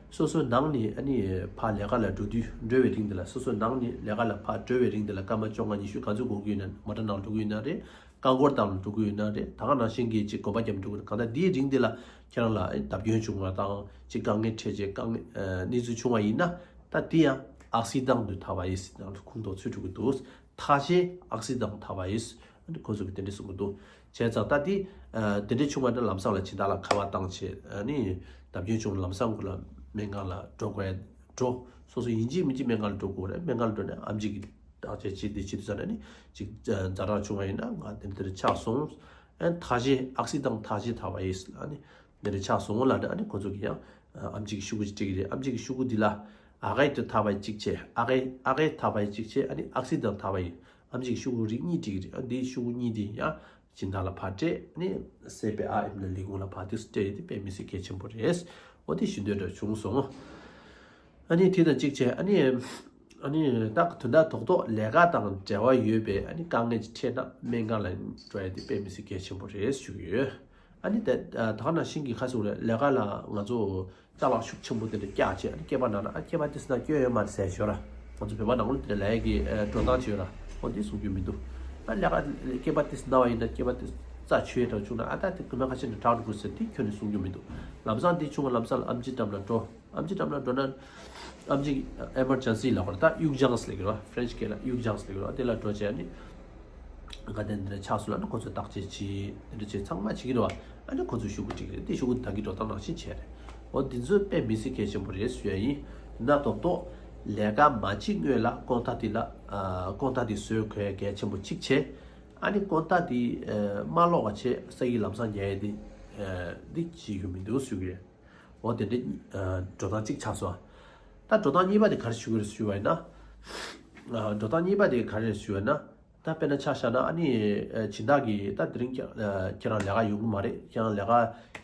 སོ་སོའི་ནང་ནས་ཨ་ནི་ཕར་ལས་ཀ་ལ་འགྲོ་དུས་འགྲོ་བའི་རིང་དེ་ལ་སོ་སོའི་ནང་ནས་ལས་ཀ་ལ་ཕར་འགྲོ་བའི་རིང་དེ་ལ་སྐར་མ་བཅོ་ལྔ་ཉི་ཤུ་ག་ཚོད་འགོར་གྱི་ཡོད་ན། མོ་ཊ་ནང་འགྲོ་གི་ཡོད་ན་རེད། རྐང་འཁོར་བཏང་ནས་འགྲོ་གི་ཡོད་ན་རེད། ད་ག་ནང་བཞིན་གྱི་ཅིག་གོམ་པ་རྒྱབ་འགྲོ་གི་རེད། གང་ལྟར་འདིའི་རིང་དེ་ལ་ཁྱེད་རང་ལ་བརྡབ་སྐྱོན་བྱུང་བ་དང་ཅིག་དཀའ་ངལ་འཕྲད་བྱས་དཀའ་ངལ་གནས་ཚུལ་བྱུང་བ་ཡིན་ན། ད་དེ་ཡང་accident de travail ནང་ལ་ཁུངས་གཏོགས་ཚུད་འགྲོ་གི་འདུག་ཐ་ཤལ་accident de travail ཁོ་ཚོ་གི་དེ་འདྲ་གསུང་གི་འདུག་བྱས་ཙང་ད་དེ་དེ་འདྲ་བྱུང་བ་ན་ལམ་སང་ལ་སྦྱིན་བདག་ལ་ཁ་པར་བཏང་བྱས། ཨ་ནི་བརྡབ་སྐྱོན་བྱུང་ལམ་སང་ཁོ་ལ་སྨན་ཁང་ལ་འགྲོ་དགོས་ཡ་འགྲོ། སོ་སོ་ཡིན་གཅིག་མིན་གཅིག་སྨན་ཁང་ལ་འགྲོ་དགོས་རེད། སྨན་ཁང་ལ་འགྲོ་ནས་ཨེམ་ཆི་གི་བརྟག་དཔྱད་བྱེད་དེ་བྱེད་དུས་ཙམ་ནས་ནི་ཅིག་ཛ་དྲག་བྱུང་བ་ཡིན་ན་ང་དེ་འདིར་ཆགས་སོང་། ཨ་ཐ་ཤལ་accident de travail ཨ་ནི་འདིར་ཆགས་སོང་ལབ་ནས། ཨ་ནི་ཁོ་ཚོ་གིས་ཡང་ཨེམ་ཆི་གི་ཤོག་གུ་ཅིག་སྤྲད་ཀྱི་རེད། ཨེམ་ཆི་གི་ཤོག་གུ་འདི་ལ་arrêt de travail གཅིག་བྱས། arrêt arrêt de travail གཅིག་བྱས། ཨ་ནི་accident de travail ཨེམ་ཆི་གི་ཤོག་གུ་རིགས་གཉིས་སྤྲད་ཀྱི་རེད། ཨ་འདིའི་ཤོག་གུ་གཉིས་འདི་ཡང་སྦྱིན་བདག་ལ་ཕར་སྤྲད། ཨ་ནི་སི་པི་ཨ་ཨེམ་ལ་ལས་ཁུངས་ལ་ཕར་དུས་སྤྲད་ཡོད་དེ་དཔེ་མི་སྲིད་གལ་ཆེན་པོ་རེད། འོ་དེ་ཞུ་འདོད་འདྲ་བྱུང་སོང་། ཨ་ནི་དེ་དང་གཅིག་བྱས། ཨ་ནི་ཨ་ནི་ད་དོན་དག་རྡོག་རྡོག་ལས་ཀ་དང་འབྲེལ་བ་ཡོད་པའི་ཨ་ནི་དཀའ་ངལ་ཅིག་འཕྲད་ན་སྨན་ཁང་ལ་འགྲོ་ཡ་དེ་དཔེ་མི་སྲིད་གལ་ཆེན་པོ་རེད་ཞུ་གི་ཡོད། ཨ་ནི་ད་ད་ག་ནང་བཞིན་གྱི་ཁ་ཟུག་རེད། ལས་ཀ་ལ་ང་ཚོ་ཅ་ལག་ཤུགས་ཆེན་པོ་དེ་འདྲ་བཀྱག་བྱས། ཨ་ནི་སྐྱེས་པ་ན་ན་ཨ་སྐྱེས་པ་དེ་སི་ན་སྐྱོན་ཡོད་མ་རེད་ཟེར་ཞོར་ར། ང་ཚོ་བོད་པ་ནང་ལོགས་དེ་འདྲ་ལས་ཀྱི་འགྲོ་སྟངས་བྱས་ཡོད་ར། འོ་འདི་གསུང་རྒྱུ་མི་འདུག་ད་ལས་ཀ་སྐྱེས་པ་དེ་སི་ན་བ་ཡིན་ན་སྐྱེས་པ་དེ་རྩ་ཆོས་དྲག་བྱུང་ན་ཨ་ད་དེ་དགོས་མེད་ཁ་ཤས་འདྲ་དྲག་འགྲོ་དགོས་ཟེར་དེ་ཁྱོན་ནས་གསུང་རྒྱུ་མི་འདུག་ལམ་སང་དེ་བྱུང་བ་ལམ་སང་ལ་ཨེམ་ཆི་འགྲམ་ལ་འགྲོ། ཨེམ་ཆི་འགྲམ་ལ་འགྲོ་ན། ཨེམ་ཆི་emergency ལབ་དགོས་རེད། ད་urgence ལབ་ཀྱི་རེད་བ། French སྐད་ལ་urgence ལབ་ཀྱི་རེད་བ། དེ་ལ་འགྲོ་བྱས་ནི། ག་དེ་འདི་འདྲ་ཆགས་སོང་ལབ་ན་ཁོ་ཚོས་བརྟག་དཔྱད་བྱས། དེ་འདྲ་བྱས་ཚང་མ་བྱེད་ཀྱི་རེད་བ། ཨ་ནི་ཁོ་ཚོས་ཤོག་གུ་སྤྲད་ཀྱི་རེད། དེ་ཤོག་གུ་ད་གིན་འགྲོ་སྟངས་ནང་བཞིན་བྱས་རེད། འོ་འདི་ཚོ་དཔེ་མི་སྲིད་གལ་ཆེན་པོ་རེད་ཞུ་ཡ་ཡིན། ཡིན་ན་རྡོག་རྡོག་ལས་ཀ་མ་བྱེད་སྔོན་ལ་ཀོན་ཊ་དེ་ལ། ཨ་ཀོན་ཊ་དེ་བཟོས་དགོས་ཡ་གལ་ཆེན་པོ་གཅིག་བྱས། ཨ་ནི་ཀོན་ཊ་དེ་ཨ་མ་ཀློག་པ་བྱས་ས་ཡིག་ལམ་སང་ཉར་ཡ་དེ། ཨ་འདི་བྱེད་རྒྱུ་མི་འདུག་ཞུ་གི་རེད། འོ་དེ་འདྲ་ཨ་འགྲོ་སྟངས་གཅིག་ཆགས་སོང་། ད་འགྲོ་སྟངས་གཉིས་པ་དེ་ག་རེ་ཞུ་གི་རེད་ཞུ་བ་ཡིན་ན། ཨ་འགྲོ་སྟངས་གཉིས་པ་དེ་ག་རེ་རེད་ཞུ་བ་ཡིན་ན། ད་དཔེར་ན་ཆ་བཞག་ན་ཨ་ནི་ཨ་སྦྱིན་བདག་གིས་ད་དེ་རིང་ཁྱེད་ཨ་ཁྱེད་རང་ལས་ཀ་ཡོང་གི་མ་རེད། ཁྱེད་རང་ལས་ཀ་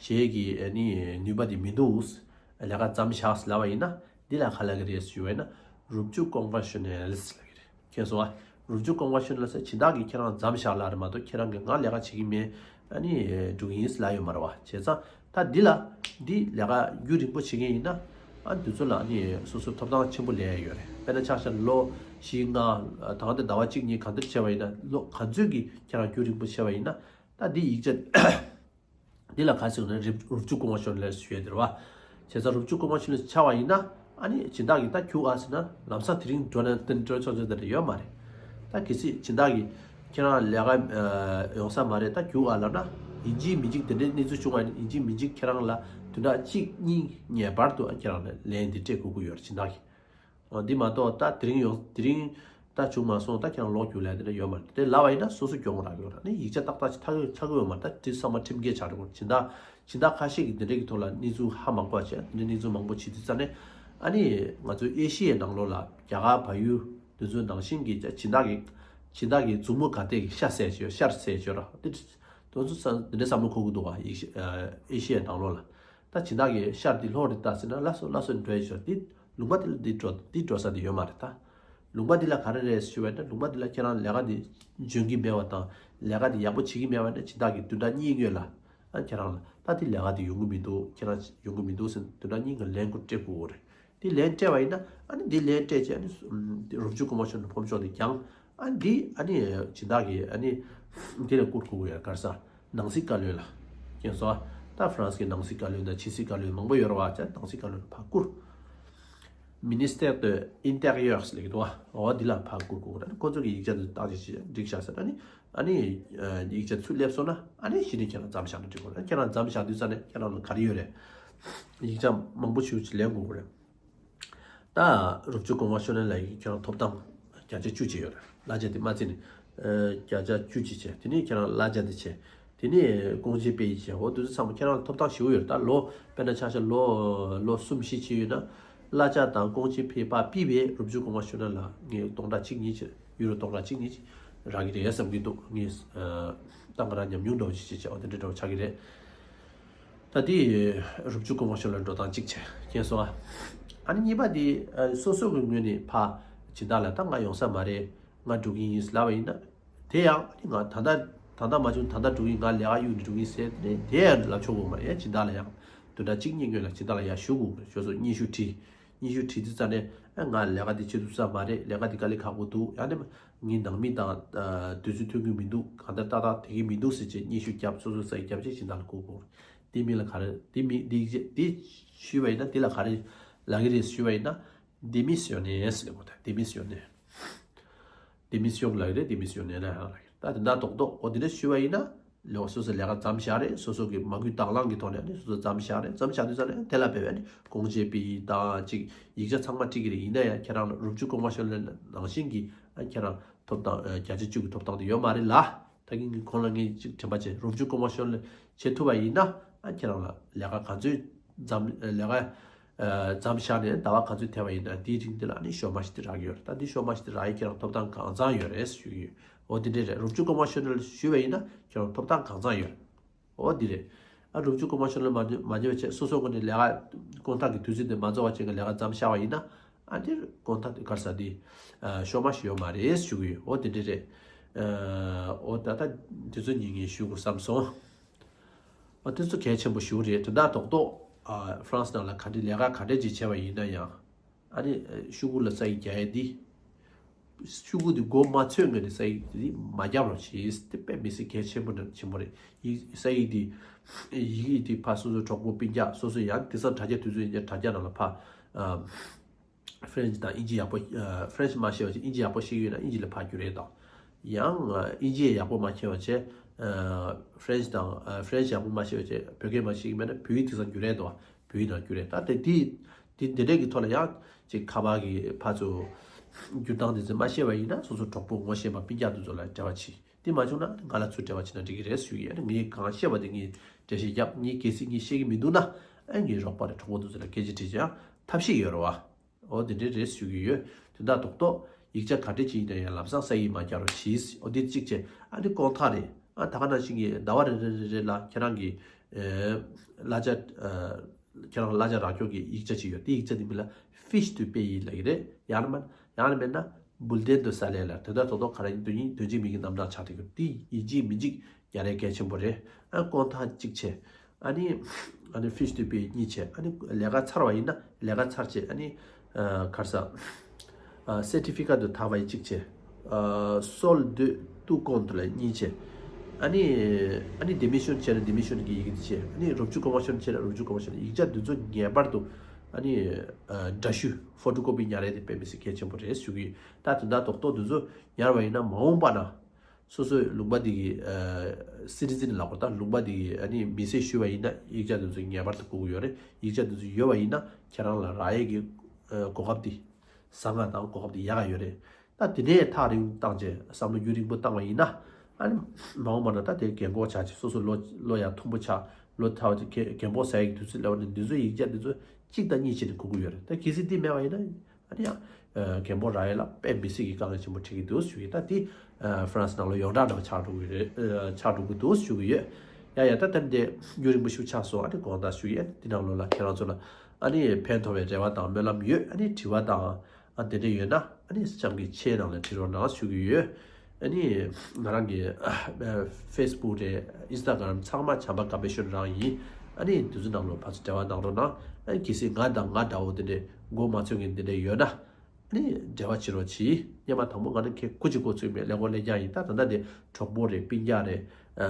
བྱེད་ཀྱི་ཨ་ནི་ནུས་པ་དེ་མི་འདུག་ལས་ཀ་མཚམས་བཞག་ལབ་པ་ཡིན་ན་འདི་ལ་ག་ལབ་ཀྱི་རེད་ཞུ་བ་ཡིན་ན། rupture conventionnelle ལབ་ཀྱི་རེད། མཁྱེན་སོང་ཨ། rupture conventionnelle ཟེར་སྦྱིན་བདག་གིས་ཁྱེད་རང་མཚམས་བཞག་ལབ་རེད་མ་གཏོགས་ཁྱེད་རང་གིས་ང་ལས་ཀ་བྱེད་ཀྱི་མེད། ཨ་ནི་འགྲོ་གི་ཡིན་ལབ་ཡོད་མ་རེད་བ། བྱས་ཙང་ད་འདི་ལ་ འདི་ལས་ཀ་རྒྱུན་རིང་པོ་བྱེད་མཁན་ཡིན་ན། ཨ་འདི་ཚོ་ལ་ནི་སོ་སོ་ཐོབ་ཐང་ཆེན་པོ་ལེན་ཡ་ཡོད་རེད། དཔེར་ན་ཆ་བཞག་ན་ལོ་བཞི་ལྔ་ད་ག་དེ་ཟླ་བ་གཅིག་གཉིས་གང་འདྲ་བྱས་པ་ཡིན་ན་ལོ་ག་ཚོད་ཀྱི་ཁྱེད་རང་རྒྱུན་རིང་པོ་བྱས་པ་ཡིན་ན། ད་འདི་ཡིག་ཆ་འདི་ལ་ག་ཟེར་ན་རུབ་ཅུ་ཀོང་ཝན་ཤོན་ལབ་ཞུ་ཡ་དེ་རེད་བ། བྱས་ཙང་རུབ་ཅུ་ཀོང་ཝན་ཤོན་ལབ་ཆགས་པ་ཡིན་ན། ཨ་ནི་སྦྱིན་བདག་གིས་ད་རྒྱུགས་ཨ་ཟེར་ན་ལམ་སང་དེ་རིང་འགྲོ་ན་དེ་འགྲོ་ཆོག་ཆོག་དེ་འདྲ་ཡོད་མ་རེད། ད་གལ་སྲིད་སྦྱིན་བདག་གིས་ཁྱེད་རང་ལས་ཀ་ཡོང་ས་མ་རེད་ད་རྒྱུགས་ཨ་ལབ་ན། ཡིན་གཅིག་མིན་གཅིག་དེ་འདྲའི་གནས་ཚུལ་བྱུང་བ་ཡིན་ན་ཡིན་གཅིག་མིན་གཅིག་ཁྱེད་རང་ལ་བདུན་ཕྲག་གཅིག་གཉིས་ངེས་པར་དུ་ཁྱེད་རང་ལ་ལན་འདི་སྤྲད་དགོས་ཀྱི་ཡོད་རེད་སྦྱིན་བདག་གིས། འོ་འདི་མ་གཏོགས་ད་དེ་རིང་ཡོང་དེ་རིང་ད་བྱུང་མ་སོང་ད་ཁྱེད་རང་ལོག་རྒྱུགས་ལབ་དེ་འདྲ་ཡོད་མ་རེད། དེ་ལབ་པ་ཡིན་ན་སོ་སོ་གྱོང་རག་གི་ཡོད་རེད། ཨ་ནི་ཡིག་ཆ་ཏག་ཏག་ཅིག་ཆགས་ཀྱི་ཆགས་ཀྱི་ཡོད་མ་རེད། ད་དེ་ཚང་མ་ཁྲིམས་འགལ་ཆགས་འགྲོ་གི་རེད། སྦྱིན་བདག་སྦྱིན་བདག་ཁ་ཤས་ཀྱིས་དེ་འདྲ་གི་ཐོག་ལ་གནས་ཚུལ་ཧ་མ་གོ་བ་བྱས་དེ་འདྲ་གནས་ཚུལ་མང་པོ་བྱེད་དུས་ཙ་ནས། ཨ་ནི་ང་ཚོའི་ཨེ་ཤི་ཡའི་ནང་ལོགས་ལ་རྒྱ་གར་བལ་ཡུལ་དེ་ཚོའི་ནང་བཞིན་གྱི་སྦྱིན་བདག་གི་སྦྱིན་བདག་གི་མཛུབ་མོ་ག་དེ་གི་ཤ་བསད་བྱས་ཤར་བསད་བྱས་ར་དེ་དེ་ཚོ་ས་དེ་འདྲ་བསམ་བློ་འཁོར་གི་འདུག་བ། ཡིག་ཤ་ཨེ་ཤི་ཡའི་ནང་ལོགས་ལ། ད་སྦྱིན་བདག་གི་ཤར་འདི་ལྷོ་རེད་ད་ཟེར་ན་ལ་སོ་ལ་སོ་འགྲོ་ཡི་ཆོག་འདི་ལུང་པ་འདི་ལ་འདི་འགྲོ་འདི་འགྲོ་ས་འདི་ཡོད་མ་རེད་ད། ལུང་པ་འདི་ལ་ག་རེ་རེད་ཞུ་བས་ན་ལུང་པ་འདི་ལ་ཁྱེད་རང་ལས་ཀ་འདི་འཇོན་གྱི་མེད་པ་དང་ལས་ཀ་འདི་ཡག་པོ་བྱེད་ཀྱི་མེད་པ་ན་སྦྱིན་བདག་གིས་བདུན་ཕྲག་གཉིས་སྔོན་ལ་ཨ་ཁྱེད་རང་ལ་ད་འདི་ལས་ཀ་འདི་ཡོང་གི་མི་འདུག་ཁྱེད་རང་ཡོང་གི་མི་འདུག་ཟེར་བདུན་ཕྲག་གཉིས་ཀྱི་ལན་ཁུར་སྤྲད་དགོས་རེད། འདི་ལན་སྤྲད་པ་ཡིན་ན་ཨ་ནི་འདི་ལན་སྤྲད་བྱས་ཨ་ནི་རུབ་ཅུ་ཀོང་ཝན་ཤོན་ཕོམ་ཤོག་འདི་བརྒྱངས། ཨ་འདི་ཨ་ནི་སྦྱིན་བདག་གིས་ཨ་ནི་འདི་ལ་བསྐུར་དགོས་ཡ་ག་རེ་ཟ། ནང་སྲིད་བཀའ་བློན་ལ། མཁྱེན་སོང་ཨ། ད་ཧྥ་རན་སི་གི་ནང་སྲིད་བཀའ་བློན་དང་ཕྱི་སྲིད་བཀའ་བློན་མང་པོ་ཡོད་རེད་བ། ཅག་ནང་སྲིད་བཀའ་བློན་ལ་ཕར་བསྐུར། Ministère de l'Intérieur ཟེར་ལབ་ཀྱི་འདུག་བ། འོ་འདི་ལ་ཕར་བསྐུར་དགོས་རེད། ཁོ་ཚོ་གི་ཡིག་ཆ་འདི་བཏགས་ཅིག་བྱས་འགྲིག་ཤག་ཟེར། ཨ་ནི་ཨ་ནི་ཡིག་ཆ་ཚུར་སླེབས་སོང་ན་ཨ་ནི་གཞི་ནས་ཁྱེད་རང་མཚམས་བཞག་ན་འགྲིག་གི་རེད། ཁྱེད་རང་མཚམས་བཞག་དུས་ཙ་ནས་ཁྱེད་རང་ལ་ག་རེ་ཡོད་རེད། ཡིག་ཆ་མང་པོ་ཞེ་པོ་ཅིག་ལེན་དགོས་ཀྱི་རེད། ད་རུབ་ཅུ་ཀོང་ཝན་ཤོན་ལ་ཡི་ཁྱེད་རང་ཐོབ་ཐང་བརྒྱ་ཆ་བཅུ་ཅིག་ཡོད་རེད། གླ་ཆ་དེ་མ་བརྩིས་ནས་ཨ་བརྒྱ་ཆ་བཅུ་ཅིག་བྱས། དེ་ནས་ཁྱེད་རང་གླ་ཆ་དེ་བྱས། དེ་ནས་ཀོང་ཇེ་པེ་ཡི་བྱས། འོ་དེ་ཚོ་ཚང་མ་ཁྱེད་རང་ལ་ཐོབ་ཐང་ཞེ་པོ་ཡོད་རེད། ད་ལོ་དཔེར་ན་ཆ་བཞག་ལོ་ལོ་གསུམ་བཞི་བྱས་ཡོད་ན་གླ་ཆ་དང་ཀོང་ཇེ་པེ་ཕར་ཕུད་པའི་རུབ་ཅུ་ཀོང་ཝན་ཤོན་ལ་ངས་སྟོང་ཕྲག་གཅིག་གཉིས་ཅིག་ཡུ་རོ་སྟོང་ཕྲག་གཅིག་གཉིས་ཅིག་རག་གི་རེད་བསམ་གྱི་འདུག་ངས་ཨ་ད་ང་རང་ཉམས་མྱོང་འདྲ་བོ་ཅིག་བྱས་བྱས། འོ་དེ་འདྲ་འདྲ་བོ་ཆགས་ཀྱི་རེད། ད་དེ་རུབ་ཅུ་ཀོང་ཝན་ཤོན་ལ་འགྲོ་སྟངས་གཅིག་བྱས། མཁྱེན་སོང་ཨ། ཨ་ནི་གཉིས་པ་དེ་ཨ་སོ་སོ་གི་ངོས་ནས་ཕར་སྦྱིན་བདག་ལ་ད་ང་ཡོང་ས་མ་རེད། ང་འགྲོ་གི་ཡིན་ལབ་པ་ཡིན་ན། དེ་ཡང་ཨ་ནི་ང་ད་ལྟ་ད་ལྟ་མ་བྱུང་ད་ལྟ་འགྲོ་གི་ཡིན། ང་ལས་ཀ་གཡུག་ནས་འགྲོ་གི་ཡིན་ཟེར་ནས་དེ་ཡང་ལབ་ཆོག་གི་མ་རེད། སྦྱིན་བདག་ལ་ཡང་བདུན་ཕྲག་གཅིག་གཉིས་སྔོན་ལ་སྦྱིན་བདག་ལ་ཡར་ཞུ་དགོས་རེད། ཞུ་སོ་སྙན་ཞུ་བྲིས། སྙན་ཞུ་བྲིས་དུས་ཙ་ནས་ཨ་ང་ལས་ཀ་འདི་བྱེད་ཐུབ་ས་མ་རེད། ལས་ཀ་འདི་དཀའ་ལས་ཁག་པོ་འདུག་ཡང་ན་ངའི་ནང་མི་དང་ཨ་དུས་ཚོད་མཐུན་གྱི་མི་འདུག་གང་ལྟར་ཏག་ཏག་བསྡད་ཀྱི་མི་འདུག་ཟེར་བྱས་སྙན་ཞུ་བརྒྱབ། སོ་སོའི་སའི་རྒྱབ་བྱས་སྦྱིན་བདག་ལ་བསྐུར་དགོས། དེ་མིན་ལ་ག་རེ་དེ་མིན་དེ་དེ་ཞུས་པ་ཡིན་ན་དེ་ལ་ག་རེ་ལབ་ཀྱི་རེད་ཞུས་པ་ཡིན་ན། Démissionner ཟེར་དགོས་ད། Démissionner། Démissionner ལབ་ཀྱི་རེད། Démissionner ན་ཡང་ལབ་ཀྱི་རེད། ད་དེ་འདྲ་རྡོག་རྡོག་འོ་དེ་འདྲ་ཞུས་པ་ཡིན་ན། ལོ་སོ་སོ་ལས་ཀ་མཚམས་བཞག་རེད། སོ་སོ་གི་མ་དངུལ་དང་བླངས་ཀྱི་ཐོག་ནས་ནི་སོ་སོ་མཚམས་བཞག་རེད། མཚམས་བཞག་དུས་ཙ་ནས་དེ་ལ་བབས་པས་ནི་ཀོང་ཇེ་པེ་ཡི་དང་ཅིག་ཡིག་ཆ་ཚང་མ་འཁྲིད་ཀྱི་རེད། ཡིན་ན་ཡང་ཁྱེད་རང་ལ་རུབ་ཅུ་ཀོང་ཝན་ཤོན་ལ་ནང་བཞིན་གྱི་ཨ་ཁྱེད་རང་ཐོབ་ཐང་ཨ་བརྒྱ་ཆ་བཅུ་གི་ཐོབ་ཐང་དེ་ཡོད་མ་རེད་ལ། ད་གིན་ངས་གོང་ལ་ངས་ཅིག་དྲན་པ་བྱས། རུབ་ཅུ་ཀོང་ཝན་ཤོན་ལ་བྱེད་ཐུབ་པ་ཡིན་ན་ཨ་ཁྱེད་རང་ལ་ལས་ཀ་ག་ཚོད་མཚམས་ལས་ཀ་ཨ་མཚམས་བཞག་ནས་ཟླ་བ་ག་ཚོད་ཐེབས་པ་ཡིན་ན་དེའི་རིང་དེ་ལ་ཨ་ནི་ཤོ་མ་ཤི་དེ་རག་གི་ཡོད་རེད། ད་འདི་ཤོ་མ་ཤི་དེ་རག་ཡས་ཁྱེད་རང་ཐོབ་ཐང་གང་ཚང་ཡོད་རེད་ཞུ་གི་ཡོད། འོ་དེ་འདྲས་རེད། རུབ་ཅུ་ཀོང་ཝན་ཤོན་ལ་ཞུས་པ་ཡིན་ན་ཁྱེད་རང་ཐོབ་ཐང་གང་ཚང་ཡོད་རེད། འོ་འདི་རེད། ཨ་རུབ་ཅུ་ཀོང་ཝན་ཤོན་ལ་མ་མ་བྱས་པ་བྱས་སོ་སོ་ངོས་ནས་ལས་ཀ་དཀོན་ཐག་གི་དུས་ཚོད་དེ་མ་རྫོགས་པ་ཅིག་གི་ལས་ཀ་མཚམས་བཞག་པ་ཡིན་ན་ཨ་འདིར་དཀོན་ཐག་དེ་ག་རེ་ཟ་དེ་ཨ་ཤོ་མ་ཤི་ཡོད་མ་རེད་ཞུ་གི་ཡོད། འོ་དེ་འདྲས་རེད། ཨ་འོ་ད་ལྟ་དེ་ཚོ་ཉིད་ངས་ཞུ་དགོས་བསམ་སོང་། ཨ་དེ་ཚོ་གལ་ཆེན་པོ་ཞེ་པོ་རེད། དོན་དག་རྡོག་རྡོག་ཨ་ཧྥ་རན་སི་ནང་ལ་ག་འདྲས་ལས་ཀ་ག་འདྲས་ཅིག་བྱས་པ་ཡིན་ན་ཡང་། ཨ་ནི་ཤོག་གུ་ལ་ས་ཡིག་རྒྱག་ཡས་འདི། ཤོག་གུ་འདི་མགོ་མ་ཚོས་ངོས་ནས་ས་ཡིག་འདི་མ་རྒྱབ་རོགས་གྱིས། དེ་དཔེ་མི་སྲིད་གལ་ཆེན་པོ་ནང་ཆེན་པོ་རེད། ཡིག་ས་ཡིག་འདི་ཡི་གེ་འདི་ཕར་སོ་སོའི་གྲོགས་པོ་སྤུན་ཀྱག་སོ་སོ་ཡང་དེང་སང་དྲ་རྒྱ་དུས་ཚོད་ཡིན་ཀྱང་དྲ་རྒྱ་ནང་ལ་ཕར་ཨ་ཧྥ་རན་སི་དང་དབྱིན་ཇི་ཡག་པོ་ཨ་ཧྥ་རན་སི་མ་ཤེས་པ་ཅིག་དབྱིན་ཇི་ཡག་པོ་ཤེས་ཀྱི་ཡོད་ན་དབྱིན་ཇི་ལ་ཕར་བསྒྱུར་ཡས་དང་། ཡང་ཨ་དབྱིན་ཇི་ཡག་པོ་མ་ཤེས་པ་བྱས་ཨ་ཧྥ་རན་སི་དང་ཨ་ཧྥ་རན་སི་ཡག་པོ་མ་ཤེས་པ་བྱས་བོད་སྐད་མ་ཤེས་ཀྱི་མེད་ན་བོད་ཡིག་དེང་སང་བསྒྱུར་ཡས་དང་། བོད་ཡིག་ནང་བསྒྱུར་རེད། ད་དེ་དེ་དེ་འདི་འདྲས་ཀྱི་ཐོག་ལ་ཡང་ཅིག་ཁ་པར་གྱི་ཕར་ཚུར་བསྒྱུར་སྟངས་དེ་ཚོ་མ་ཤེས་པ་ཡིན་ན་སོ་སོ་གྲོགས་པོ་ངོ་ཤེས་པ་སྤུན་ཀྱག་དེ་ཚོ་ལ་འབྲེལ་བ་བྱེད། དེ་མ་བྱུང་ན་ང་ལ་ཚུར་འབྲེལ་བ་བྱེད་ན་འགྲིག་གི་རེད་ཞུ་གི་ཡོད། ངས་གང་ཤེས་པ་དེ་ངས་འགྲེལ་བཤད་བརྒྱབ། ངས་གལ་སྲིད་ངས་ཤེས་ཀྱི་མི་འདུག་ན་ཨ་ངའི་རོགས་པ་རེད། གྲོགས་པོ་དེ་ཚོ་ལ་སྐད་ཆ་དྲིས་ཀྱང་ཐབས་ཤེས་ཡོད་རེད་བ། འོ་དེ་འདྲས་རེད་ཞུ་གི་ཡོད། དོན་དག་རྡོག་རྡོག་ཡིག་ཆ་ག་འདྲས་ཅིག་ཡིན་ན་ཡང་ལམ་སང་ས་ཡིག་མ་རྒྱག་རོགས་གྱིས། འོ་འདི་གཅིག་བྱས། ཨ་ནི་དཀོན་ཐག་རེད། ཨ་ད་ག་ནང་བཞིན་གྱི་ཟླ་བ་རེ་རེ་རེ་རེ་ལ་ཁྱེད་རང་གི་ཨེ་གླ་ཆ་ཨ་ཁྱེད་རང་གླ་ཆ་རག་སྐྱོར་གྱི་ཡིག་ཆ་ཅིག་ཡོད། དེ་ཡིག་ཆ་དེ་མིང་ལ་fiche de paie ལབ་ཀྱི་རེད། ཡང་ན་མ་ཡང་ན་མེད་ན་bulletin de salaire ལ་དོན་དག་རྡོག་རྡོག་ག་རེ་ཡིན་དོན་ཡིན་དོན་གཅིག་མིན་གྱི་རྣམ་གྲངས་ཆགས་བསྡད་ཀྱི་ཡོད། དེ་ཡིན་གཅིག་མིན་གཅིག་རྒྱག་ཡས་གལ་ཆེན་པོ་རེད། ཨ་དཀོན་ཐག་གཅིག་བྱས། ཨ་ནི་ཨ་ནི་fiche de paie གཉིས་བྱས། ཨ་ནི་ལས་ཀ་ཚར་བ་ཡིན་ན་ལས་ཀ་ཚར་བྱས། ཨ་ནི་ཨ་ག་རེ་ཟེར། ཨ་certificat de travail གཅིག་བྱས། ཨ་solde de tout compte ལ་གཉིས་བྱས། ཨ་ནི་ཨ་ནི་démission བྱས་ན་démission གི་ཡི་གེ་དེ་བྱས། ཨ་ནི་rupture convention བྱས་ན་rupture convention། ཡིག་ཆ་འདི་ཚོ་ངེས་པར་དུ་ཨ་ནི་ཨ་འདྲ་བཤུས་photocopy ཉར་ཡས་དེ་དཔེ་མི་སྲིད་གལ་ཆེན་པོ་རེད་ཞུ་གི་ཡོད། ད་དོན་དག་རྡོག་རྡོག་འདི་ཚོ་ཉར་བ་ཡིན་ན་མ་འོངས་པ་ན་སོ་སོའི་ལུང་པ་འདི་གི་ཨ་citizen ལབ་དགོས། ད་ལུང་པ་འདི་གི་ཨ་ནི་མི་སེར་ཞུ་བ་ཡིན་ན་ཡིག་ཆ་འདི་ཚོ་ངེས་པར་དུ་དགོས་ཀྱི་ཡོད་རེད། ཡིག་ཆ་འདི་ཚོ་ཡོད་པ་ཡིན་ན་ཁྱེད་རང་ལ་རག་ཡས་ཀྱི་ཨ་གོ་སྐབས་འདི་བཟང་ང་དང་གོ་སྐབས་འདི་ཡག་ག་ཡོད་རེད། ད་དེ་ནས་ཐག་རིང་བཏང་བྱས་བསམ་བློ་རྒྱུན་རིང་པོ་བཏང་བ་ཡིན་ན། ཨ་ནི་མ་འོངས་པ་ན་ད་དེ་རྒན་གོག་ཆགས་བྱས་སོ་སོ་ལོ་ལོ་ཡང་མཐོན་པོ་ཆགས། ལོ་ཐག་རྒན་གོག་ཟ་ཡས་ཀྱི་དུས་ཚོད་སླེབས་པ་ནི་འདི་ཚོའི་ཡིག་ཆ་འདི་ཚོ་གཅིག་དང་གཉིས་བྱས་ནས་དགོས་ཀྱི་ཡོད་རེད། ད་གལ་སྲིད་འདི་མེད་པ་ཡིན་ན། ཨ་ནི་ཡང་རྒན་པོ་རག་ཡས་ལ་དཔེ་མི་སྲིད་ཀྱི་དཀའ་ངལ་ཆེན་པོ་འཕྲད་ཀྱི་འདུག་ཞུ་གི། ད་འདི་ཧྥ་རན་སི་ནང་ལ་ཡོངས་གྲགས་འདྲ་བ་ཆགས་འགྲོ་གི་རེད། ཆགས་འགྲོ་གི་འདུག་ཞུ་གི་ཡོད། ཡ་ཡ། ད་ལྟ་འདི་རྒྱུན་རིང་པོ་ཞིག་ཆགས་སོང་། ཨ་ནི་དགོངས་དག་ཞུ་གི་ཡོད། འདི་ནང་ལོགས་ལ་ཁྱེད་རང་ཚོ་ལ་ཨ་ནི་ཕན་ཐོགས་པའི་རེ་བ་དང་སྨོན་ལམ་ཡོད། ཨ་ནི་དྲི་བ་དང་ཨ་དེ་འདྲ་ཡོད་ན་ཨ་ནི་གཤམ་གྱི་ཆའི་ནང་ལ་འབྲི་རོགས་གནང་ཞུ་གི་ཡོད། ཨ་ནི་ང་རང་གི་ཨ་Facebook་རེད། Instagram་ཚང་མ་བྱམས་པ་དགའ་འཕེལ་ཤོན་རང་ཡིན། ཨ་ནི་དེ་ཚོ་ནང་ལོགས་ཕར་ཚུར་འབྲེལ་བ་གནང་རོགས་གནང་། ཨ་ནི་གལ་སྲིད་ང་དང་ང་འདྲ་བོ་དེ་འདྲས་མགོ་མ་ཚོས་མཁན་དེ་འདྲས་ཡོད་ན། ཨ་ནི་འབྲེལ་བ་བྱེད་རོགས་གྱིས། སྔོན་མ་དང་པོ་ང་ནི་ཁྱེད་སྐུ་མཁྱེན་སྐུ་མཁྱེན་མེད། ཀླད་ཀོར་ཀླད་རྐྱང་ཡིན། ད་ད་ལྟ་དེ་གྲོགས་པོ་རེད། སྤུན་ཀྱག་རེད། ཨ་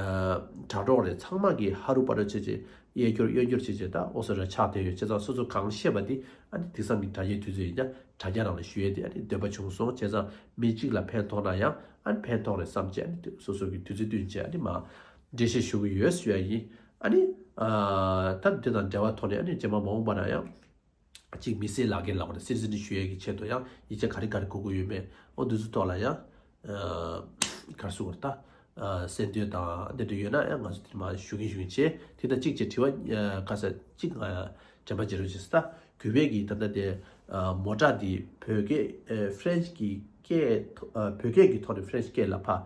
དྲ་གྲོགས་རེད། ཚང་མ་གིས་ཧ་རུ་པ་རུ་བྱེད་བྱེད། གཡས་སྐྱོར་གཡོན་སྐྱོར་བྱེད་བྱེད། ད་ཨོ་སོ་ར་ཆགས་བསྡད་ཡོད། བྱས་ཙང་སོ་སོ་གང་ཤེས་པ་དེ་ཨ་ནི་དེང་སང་གི་དྲ་རྒྱའི་དུས་ཚོད་ཡིན་ཀྱང་དྲ་རྒྱ་ནང་ལ་ཞུ་ཡས་དེ་ཨ་ནི་འདོད་པ་བྱུང་སོང་། བྱས་ཙང་མི་གཅིག་ལ་ཕན་ཐོགས་ན་ཡང་ཨ་ནི་ཕན་ཐོགས་རེད་བསམ་བྱས། ཨ་ནི་སོ་སོ་གི་དུས་ཚོད་བསྟུན་བྱས་ཨ་ནི་མར་འགྲེལ་བཤད་ཞུ་གི་ཡོད་ཞུ་ཡ་ཡིན། ཨ་ནི་ཨ་ད་འདི་དང་འབྲེལ་བ་ཐོག་ནས་ཨ་ནི་རྗེས་མ་མ་འོངས་པ་ན་ཡང་། གཅིག་མི་སེར་ལག་འཁྱེར་ལབ་པ་རེད། སི་ཊི་ཛེན་ཞུ་ཡས་ཀྱི་ཆེད་དུ་ཡང་ཡིག་ཆ་ག་རེ་ག་རེ་དགོས་ཀྱི་ཡོད་མེད། ཨོ་འདི་ཚོ་ཐོག་ལ་ཡང་ཨ་ག་རེ་ཟེར་དགོས་རེད། ད་ཨ་གསལ་འདོད་དང་འདི་འདྲ་ཡོད་ན་ཡང་ང་ཚོ་དེ་མར་ཞུ་གིན་ཞུ་གིན་བྱས། དེ་དང་གཅིག་བྱས་དྲི་བ་ཨ་ག་ས་གཅིག་ཨ་དྲན་པ་བརྗེད་རོགས་བྱེད། ད་གུས་པས་ཀྱིས་ད་ལྟ་དེ་ཨ་མོ་ཊ་འདི་བོད་སྐད་ཨ་ཧྥ་རན་སི་གི་སྐད་ཐོ་ཨ་བོད་སྐད་ཀྱི་ཐོག་ནས་ཧྥ་རན་སི་སྐད་ལ་ཕར།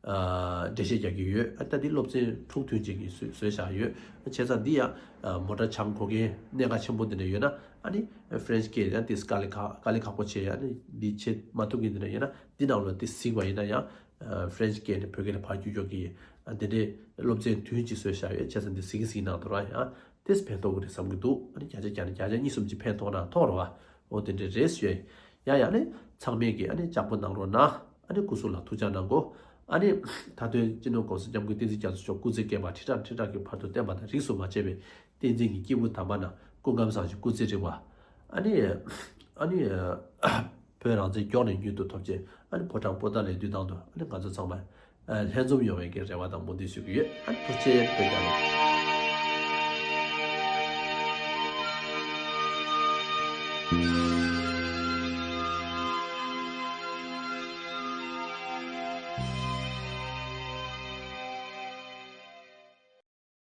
ཨ་འགྲེལ་བཤད་རྒྱག་གི་ཡོད། ཨ་ད་འདི་སློབ་ཚན་དྲུག་ཐོན་ཅིག་གིས་བཟོས་བཟོས་བཞག་ཡོད། བྱས་ཙང་འདི་ཡང་ཨ་མོ་ཊ་སྦྱང་དགོས་མཁན་གནད་འགག་ཆེན་པོ་འདི་འདྲ་ཡོད་ན་ཨ་ནི་ཧྥ་རན་སི་སྐད་ཡང་འདི་དཀའ་ལས་ཁག་དཀའ་ལས་ཁག་པོ་བྱས། ཨ་ནི་འདི་བྱེད་མ་ཐུབ་མཁན་འདི་འདྲ་ཡོད་ན་འདི་ནང་ལོགས་འདི་གཟིགས་པ་ཡིན་ན་ཡང་ཨ་ཧྥ་རན་སི་སྐད་ནས་བོད་སྐད་ལ་ཕར་བསྒྱུར་ཆོག་གི། ཨ་འདི་འདྲའི་སློབ་ཚན་བདུན་ཅིག་བཟོས་བཞག་ཡོད། བྱས་ཙང་འདི་གཟིགས་གི་གཟིགས་གནང་དང་ར། ཡང་དེས་ཕན་ཐོགས་ཀྱི་རེད་བསམ་གྱི་འདུག་ཨ་ནི་བརྒྱ་ཆ་བརྒྱ་ནས་བརྒྱ་ཆ་གཉིས་གསུམ་ཅིག་ཕན་ཐོགས་ན་ཐོགས་རེད་བ། འོ་དེ་འདྲ་རེད་ཞུ་ཡ་ཡིན། ཡ་ཡ་ནི་ཚང་མས་ཀྱིས་ཨ་ནི་ལྕགས་པོ་གནང་རོགས་གནང་། ཨ་ནི་སྐུ་གཟུགས་ལ་ཐུགས་ཅག་གནང་དགོས། ཨ་ནི་མཐའ་དོན་སྤྱི་ནོར་༸གོང་ས་༸སྐྱབས་མགོན་བསྟན་འཛིན་རྒྱ་མཚོ་མཆོག་སྐུ་ཚེ་བསྐལ་པ་ཁྲི་ཕྲག་ཁྲི་ཕྲག་གི་བར་དུ་བརྟན་པ་དང་རིས་སུ་མ་ཆད་པའི་བསྟན་འཛིན་གྱི་སྐྱེས་བུ་དམ་པ་རྣམས་སྐུ་ཁམས་བཟང་ཞིང་སྐུ་ཚེ་རིང་བ། ཨ་ནི་ཨ་ནི་བོད་རང་བཙན་མགྱོགས་ནས་མྱུར་དུ་ཐོབ་ཆེད། ཨ་ནི་ཕོ་བྲང་པོ་ཏཱ་ལའི་མདུན་ཐང་དུ་ཨ་ནི་ང་ཚོ་ཚང་མ་ལྷན་འཛོམས་ཡོང་བའི་གི་རེ་བ་དང་སྨོན་འདུན་ཞུ་གི་ཡོད། ཨ་ནི་ཐུགས་རྗེ་ཆེ། བོད་རྒྱལ་ལོ།